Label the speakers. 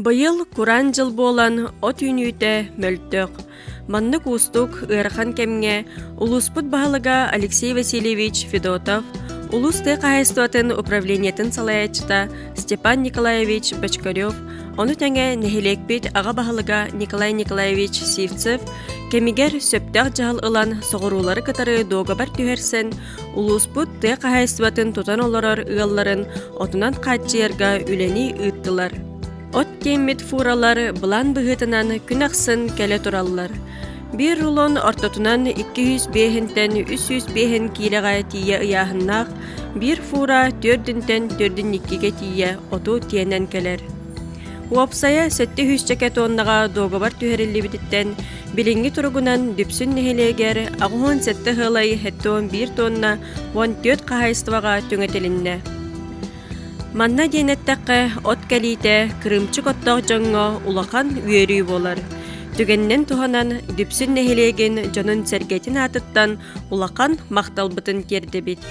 Speaker 1: Быйыл кураан дьыл буолан от үүнүүтэ мөлтөх. Маннык уустук, ыарахан кэмҥэ улууспут баһылыга Алексей Васильевич Федотов, улуус тыа хаһаайыстыбатын управлениетын салайааччыта Степан Николаевич Бочкарев, ону тэҥэ нэһилиэкпит аҕа баһылыга Николай Николаевич Сивцев кэмигэр сөптөөх дьаһал ылан соҕуруулары кытары дуогабар түһэрсэн, улууспут тыа хаһаайыстыбатын тутан олорор ыалларын отунан хааччыйарга үлэни ыыттылар. От тиэммит фуралар былаан быһыытынан күн ахсын кэлэ тураллар. Биир рулон ортотунан 205-тэн 305 киилэҕэ тиийэ ыйааһыннаах, биир фура төрдүнтэн төрдүн иккигэ тиийэ оту тиэнэн кэлэр. Уопсайа 700 тоннаҕа дуогабар түһэриллибититтэн билиҥҥи туругунан Дүпсүн нэһилиэгэр 87 ыалай 71 тонна 14 хаһаайыстыбаҕа түҥэтилиннэ. Манна диэн эттэххэ, от кэлиитэ кырыымчык оттоох дьоҥҥо улахан үөрүү буолар. Түгэнинэн туһанан Дүпсүн нэһилиэгин дьонун-сэргэтин аатыттан улахан махталбытын тиэрдэбит.